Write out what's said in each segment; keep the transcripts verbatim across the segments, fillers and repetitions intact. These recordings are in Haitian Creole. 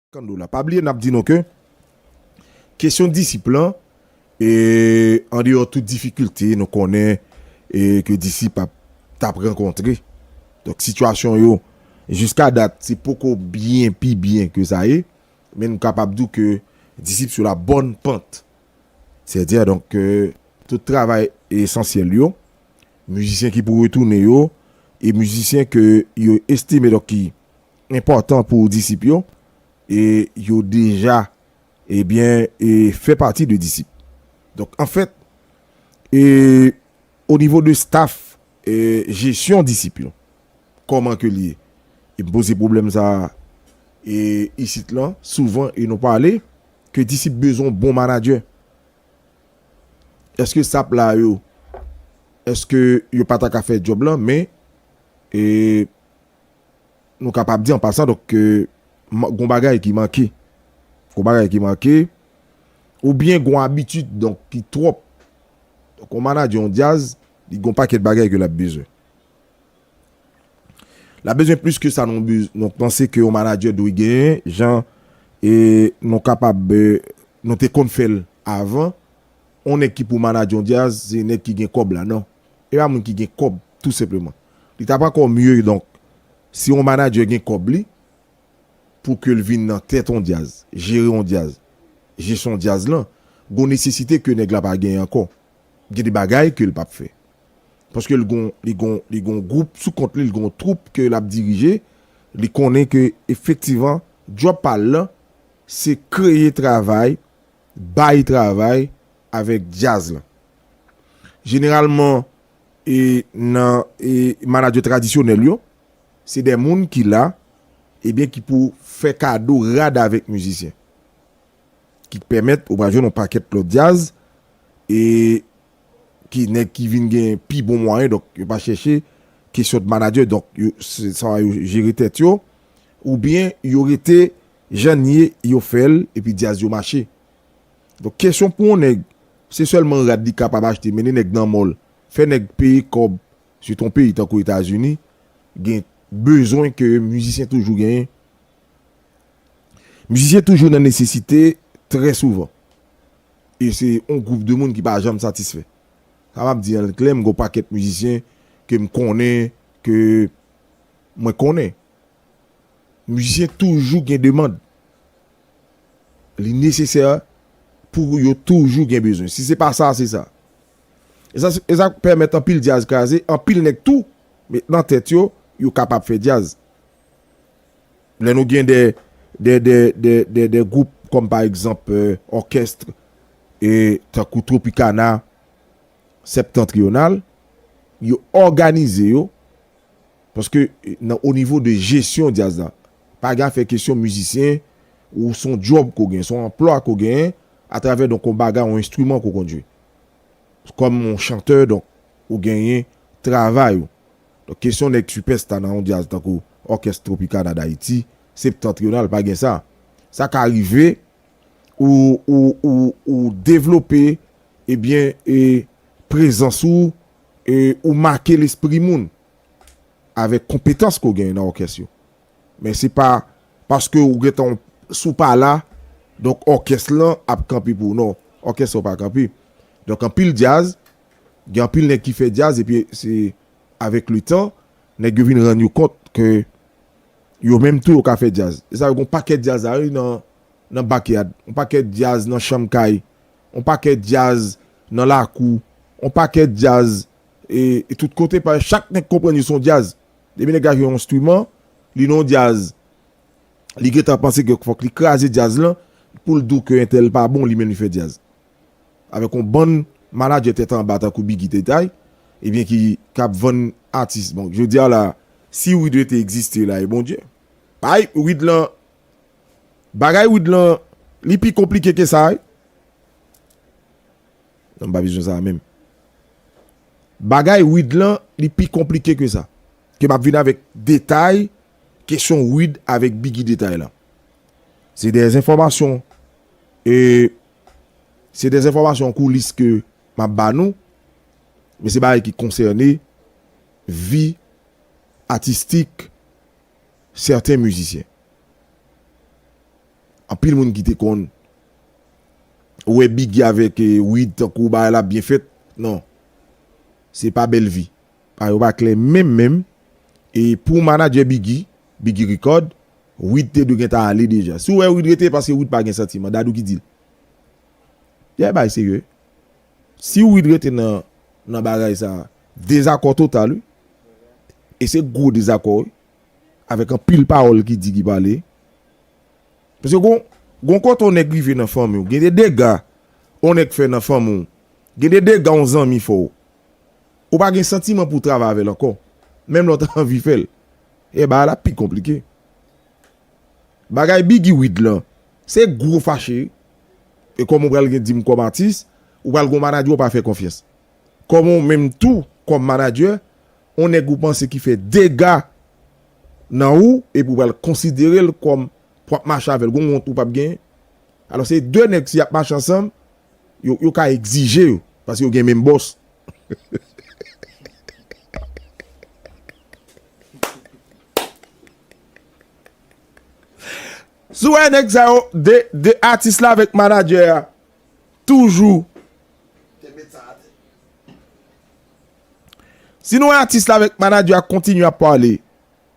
Kando la. Pa bliye n ap di nou ke kesyon disip lan, e, andeyò tout difikilte nou konnen, e, ke disip ap, t ap rankontre. Donk, sitiyasyon yo, jiska dat, se poko byen, pi byen ke sa ye, men nou kapab di w ke disip sou la bòn pant. Sètadi, donk, ke tout travay esansyèl yo, mizisyen ki pou retounen yo, e mizisyen ke yo estime, donk, ki enpòtan pou disip yo, e yo deja, ebyen, e fè pati de disip. Donk, anfèt, e o nivo de staff, e jesyon disip yo, kòman ke l ye? E m poze pwoblèm sa a, e isit lan, souvan, e nou pale, ke disip bezwen yon bon manadjè. Èske staff la yo, èske yo pa ta ka fè djòb lan, men, e, nou kapab di an pasan, donk, ke ma-, gon bagay ki manke. Gon bagay ki manke, oubyen gon abitid, donk, ki twòp. Donk, yon manadjè yon djaz, li gon pakèt bagay ke l ap bezwen. L ap bezwen plis ke sa, nou bez-, nou panse ke yon manadjè dwe genyen, jan, e, nou kapab, e, nou te konn fè l avan. Yon nèg ki pou manadjè yon djaz, se nèg ki gen kòb la, non. E pa moun ki gen kòb, tou senpleman. Li t ap ankò mye, donk, si yon manadjè gen kòb li, pou ke l vin nan tèt yon djaz, jere yon djaz, jesyon djaz lan, gon nesesite ke nèg la pa genyen ankò. Gen de bagay ke l p ap fè. Paske l gon, li gon, li gon gwoup sou kont li, li gon twoup ke l ap dirije, li konnen ke efektivman, djòb pa l lan, se kreye travay, bay travay avèk djaz lan. Jeneralman, e, nan, e, manadjè tradisyonèl yo, se de moun ki la, ebyen, ki pou fè kado rad avèk mizisyen. Ki pèmèt ou pral jwenn yon pakèt lòt djaz, e ki nèg ki vin gen pi bon mwayen, donk, yo pa chèche kesyon de manadjè, donk, yo, se, sa yo jere tèt yo, oubyen yo rete jan n ye, yo fè l, epi djaz yo mache. Donk, kesyon pou yon nèg, se sèlman rad li kapab achte, mennen nèg nan mòl, fè nèg peye kòb, sitou yon peyi tankou Etazini, gen bezwen ke mizisyen toujou genyen. Mizisyen toujou nan nesesite trè souvan. E se yon gwoup de moun ki pa janm satisfè. Sa m ap di an klè, m gen yon pakèt mizisyen ke m konnen, ke mwen konnen. Mizisyen toujou gen demann. Li nesesè pou yo toujou gen bezwen. Si se pa sa, se sa. E sa, e sa pèmèt anpil djaz kraze, anpil nèg tou, met nan tèt yo, yo kapab fè djaz. Lè nou gen de, de, de, de, de, de gwoup kòm pa egzanp, e, òkès, e, tankou Tropicana, Septentrional, yo òganize yo, paske, e, nan, o nivo de jesyon djaz la, pa gen afè kesyon mizisyen, ou se yon djòb ke w gen, se yon anplwa ke w genyen, atravè, donk, yon bagay, yon enstriman ke w konn jwe. Kòm yon chantè, donk, ou genyen travay ou. Donk, kesyon nèg sipèsta nan yon djaz tankou Òkès Tropicana Dayiti, Septentrional, pa gen sa. Sa ka rive, ou, ou, ou, ou devlope, ebyen, e, prezans ou, e, ou make lespri moun avèk konpetans ke w genyen nan òkès yo. Men se pa paske ou gentan, si w pa la, donk òkès lan ap kanpe pou ou. Non, òkès lan pa kanpe. Donk anpil djaz, gen anpil nèg ki fè djaz, epi se avèk letan, nèg yo vin rann yo kont ke yo menm tou yo ka fè djaz. E sa yo gen yon pakèt djaz la, wi, nan, nan backyard, yon pakèt djaz nan chanm kay, yon pakèt djaz nan lakou, yon pakèt djaz, e, e tout kote, pa chak nèg konprann yo se yon djaz. Depi nèg la jwe yon enstriman, li nan yon djaz, li gentan panse ke fòk li kraze djaz lan pou l di w ke entèl pa bon, li menm li fè djaz. Avèk yon bann manadjè tèt anba tankou Biggy Detay, ebyen ki, k ap vann atis. Bon, jodi a la, si Wid rete egziste la, e Bondye. Bay, Wid lan, bagay Wid lan, li pi konplike ke sa, wi. Non, m pa bezwen sa menm. Bagay Wid lan, li pi konplike ke sa. Ke m ap vin avèk detay, kesyon Wid avèk Biggy Detay lan. Se de enfòmasyon, e se de enfòmasyon koulis ke m ap ba nou, men se bagay ki konsène vi atistik sèten mizisyen. Anpil moun ki te konn wè Biggy avèk eh, Wid tankou bagay la byen fèt. Non. Se pa bèl vi. Bagay yo pa klè menm menm. E pou manadjè Biggy, Biggy Record, Wid te dwe gentan ale deja. Si w wè Wid rete, paske Wid pa gen santiman. Dadou ki di l. Yeah, bay serye. Si Wid rete nan, nan bagay sa, dezakò total, wi. E se gwo dezakò, wi. Avèk anpil pawòl ki di ki pale. Paske gon, gon kote yon nèg rive nan fanmi w, gen de dega yon nèg fè nan fanmi w, gen de dega yon zanmi fè w. Ou pa gen santiman pou w travay avè l ankò. Menm lè w ta anvi fè l. E bagay la pi konplike. Bagay Biggy Wid lan, se gwo fache. E kòman w pral gen di m kòm atis, ou pral gon manadjè ou pa fè konfyans. Kòman w menm tou, kòm manadjè, on nèg ou panse ki fè dega nan ou, epi w pral konsidere l kòm pou ap mache avè l. Gon wont ou p ap genyen. Alò, se de nèg, si y ap mache ansanm, yo, yo ka egzije yo, paske yo gen menm bòs. Si w wè nèg sa yo, de, de atis la avèk manadjè a, toujou. Si nou wè atis la avèk manadjè a kontinye ap pale,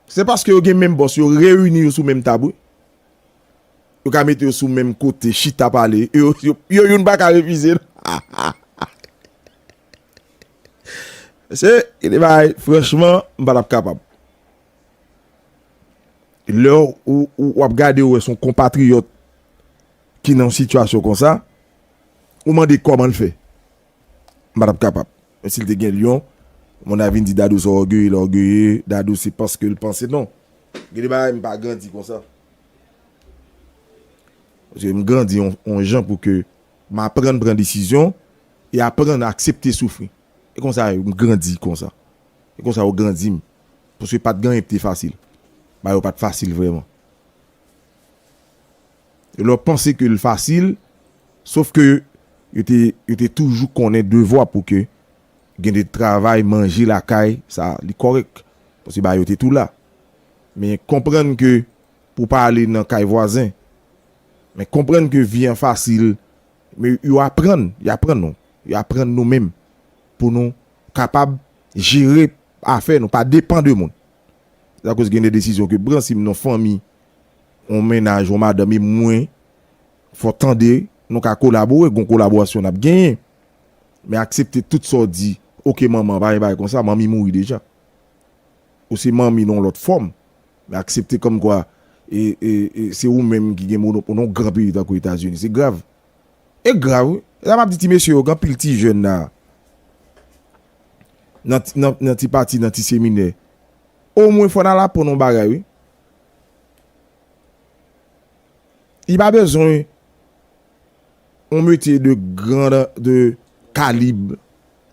se paske yo gen menm bòs, yo reyini yo sou menm tab, wi. Yo ka mete yo sou menm kote, chita pale. Yo, yo, yo youn pa ka refize l. Se, e de bagay, franchman, m pa t ap kapab. Lè w, ou, ou, w ap gade, ou wè se yon konpatriyòt ki nan yon sitiyasyon konsa, ou mande kòman l fè. M pa t ap kapab. Men si l te gen lyon, moun a vin di Dadou se ògeye, l ògeye, Dadou se paske l panse, non. Gen de bagay m pa grandi konsa. Paske m grandi yon, yon jan pou ke m aprann pran desizyon e aprann aksepte soufri. E konsa m grandi konsa. E konsa yo grandi m. Paske pa t gen anyen ki te fasil. Bagay yo pa t fasil vrèman. E lè w panse ke l fasil, sof ke yo te, yo te toujou konnen devwa pou ke gen de travay, manje lakay, sa li kòrèk. Paske bagay yo te tou la. Men konprann ke pou pa ale nan kay vwazen. Men konprann ke vi an fasil. Men yo aprann, y aprann nou. Y aprann nou menm. Pou nou kapab jere afè nou, pa depan de moun. Se akoz gen de desizyon ke pran, si m nan fanmi, yon mennaj, yon madanm, e mwen, fò tande, nou ka kolabore, gon kolaborasyon n ap genyen. Men aksepte tout sa w di, oke manman, pa gen bagay konsa, manmi mouri deja. Ou se manmi nan yon lòt fòm. Men aksepte kòmkwa, e, e, e, se ou menm ki gen monopòl nan yon gran peyi tankou Etazini. Se grav. E grav, wi. E sa m ap di ti mesye yo, gen anpil ti jèn la. Nan, ti- nan, nan ti pati, nan ti seminè. Omwen fò n al aprann yon bagay, wi. Li pa bezwen yon metye de gran, de kalib.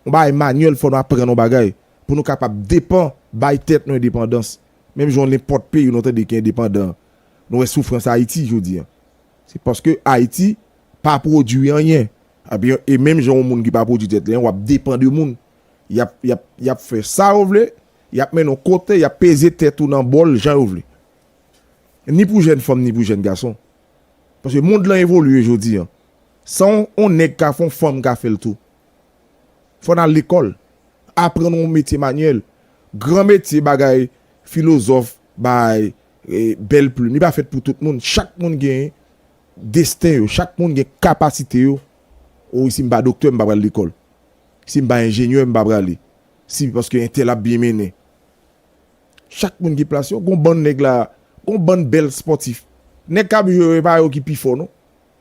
Yon bagay manyèl, fò nou aprann yon bagay. Pou nou kapab depan, bay tèt nou endepandans. Menm jan nenpòt peyi nou tande ki endepandan. Nou wè soufrans Ayiti jodi a. Se paske Ayiti pa pwodui anyen. Epi, e menm jan yon moun ki pa pwodui tèt li, w ap depan de moun. Y ap, y ap, y ap fè sa yo vle, y ap mennen w kote, y ap peze tèt ou nan bòl jan yo vle. Ni pou jèn fanm, ni pou jèn gason. Paske mond lan evolye jodi a. Sa yon, yon nèg ka fè, yon fanm ka fè l tou. Fò n al lekòl. Aprann yon metye manyèl. Gran metye bagay, filozòf, bagay, e, bèl plim. Li pa fèt pou tout moun. Chak moun gen desten yo. Chak moun gen kapasite yo. O, si m pa doktè, m pa pral lekòl. Si m pa enjenyè, m pa prale. Si, paske entèl ap byen mennen. Chak moun gen plas yo. Gon bann nèg la, gon bann bèl spòtif. Nèg k ap jwe yo, e pa yo ki pi fò, non.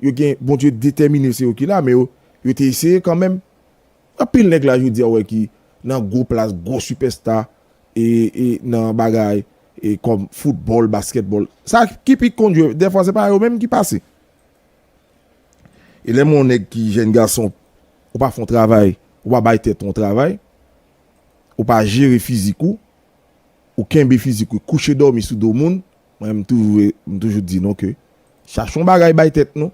Yo gen, Bondye detèmine se yo ki la, men yo, yo te eseye kanmenm. Anpil nèg la jodi a, w wè ki nan gwo plas, gwo sipèsta, e, e nan bagay, e kòm foutbòl, baskètbòl. Sa ki pi konn jwe, dèfwa se pa yo menm ki pase. E lè m wè yon nèg ki jèn gason, ou pa fè yon travay, ou pa bay tèt ou yon travay, ou pa jere fizik ou, ou kenbe fizik ou, kouche dòmi sou do moun, mwen m toujou, m toujou di nou ke chache yon bagay bay tèt nou.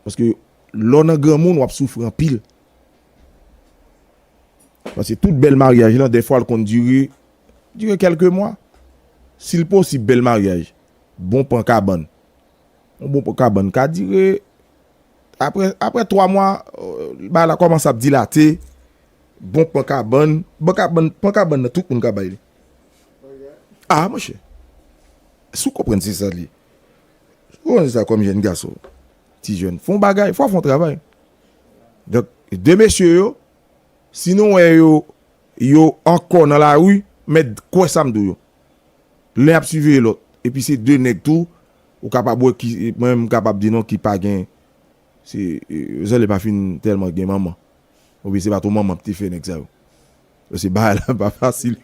Paske lè w nan granmoun, w ap soufri anpil. Paske tout bèl maryaj lan, dèfwa l konn dire, dire kèlke mwa. Si l posib, bèl maryaj, bon pran kabann. Yon bon pran kabann ka dire, apre, apre twa mwa, euh, bagay la kòmanse ap dilate. Bon pran kabann, bon kabann, pran kabann nan tout moun ka bay li. Ah, monchè. Si w konprann se sa li. Si w konprann se sa kòm jèn gason, ti jèn, fè yon bagay, fò w fè yon travay. Donk, de mesye yo, si nou wè yo, yo ankò nan lari, mèt kwè sa m di w yo. Len ap siveye lòt. Epi se de nèg tou, ou kapab wè ki, mwen menm m kapab di non ki pa gen, se, e, zòrye pa fin tèlman gen manman. Oubyen se pa twò manman ki te fè nèg sa yo. Paske bagay la pa fasil.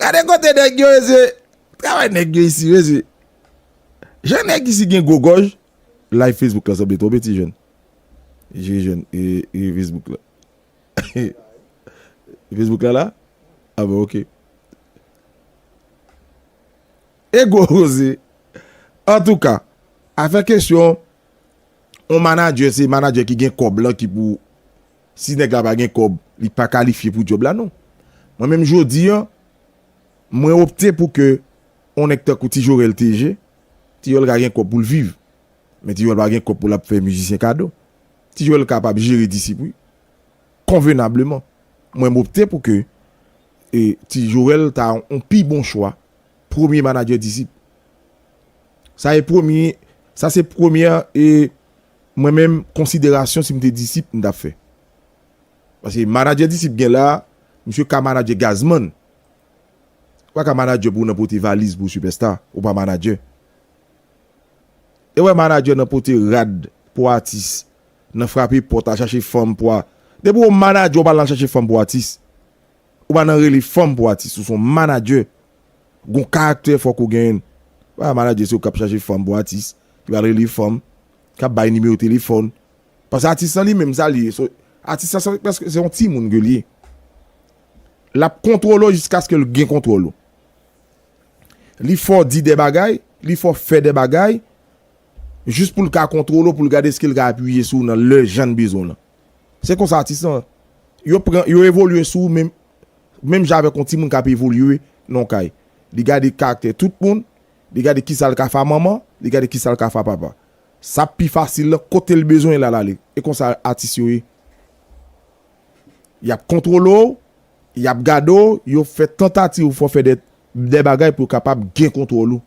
Gade kote nèg yo, mesye. Travay nèg yo isi, mesye. Jan nèg isi gen gwo gòj, live Facebook la sanble twò piti, jèn. Je jèn, e, e Facebook la. Facebook la la? Ah bon, ok. E gwo koze. Antouka, afè kesyon, yon manadjè, se manadjè ki gen kòb lan ki pou, si nèg la pa gen kòb, li pa kalifye pou djòb la, non. Mwen menm jodi an, mwen opte pou ke yon nèg tankou Ti Jorèl T G, Ti Jorèl ka gen kòb pou l viv. Men Ti Jorèl pa gen kòb pou l ap fè mizisyen kado. Ti Jorèl kapab jere disip, wi. Konvenableman. Mwen, m opte pou ke, e, Ti Jorèl ta yon pi bon chwa. Premye manadjè disip. Sa e premye, sa se premyè, e, mwen menm, konsiderasyon si m te disip, m t ap fè. Paske manadjè disip gen la, misye ka manadjè Gazman. Ou pa ka manadjè pou w nan pote valiz pou sipèsta, ou pa manadjè. E wè manadjè nan pote rad pou atis, nan frape pòt, al chache fanm pou a. Depi w manadjè, ou pa nan chache fanm pou atis. Ou pa nan rele fanm pou atis, ou se yon manadjè. Gon karaktè fòk ou genyen. Ou pa manadjè, se ou k ap chache fanm pou atis, ki pa rele fanm, k ap bay nimewo telefòn. Paske atis lan li menm, sa li ye. So, atis lan se prèske, se yon timoun ke li ye. L ap kontwole w jiskaske l gen kontwòl ou. Li fè w di de bagay, li fè w fè de bagay, jis pou l ka kontwole w, pou l gade èske l ka apiye sou w nan lè jan l bezwen w lan. Se konsa atis lan. Yo pran, yo evolye sou w menm, menm jan avèk yon timoun k ap evolye nan yon kay. Li gade karaktè tout moun, li gade kisa l ka fè a manman, li gade kisa l ka fè a papa. Sa pi fasil lan, kote l bezwen l al ale. E konsa atis yo ye. Y ap kontwole w, y ap gade w, yo fè tantativ pou fè w fè de, de bagay pou yo kapab gen kontwòl ou.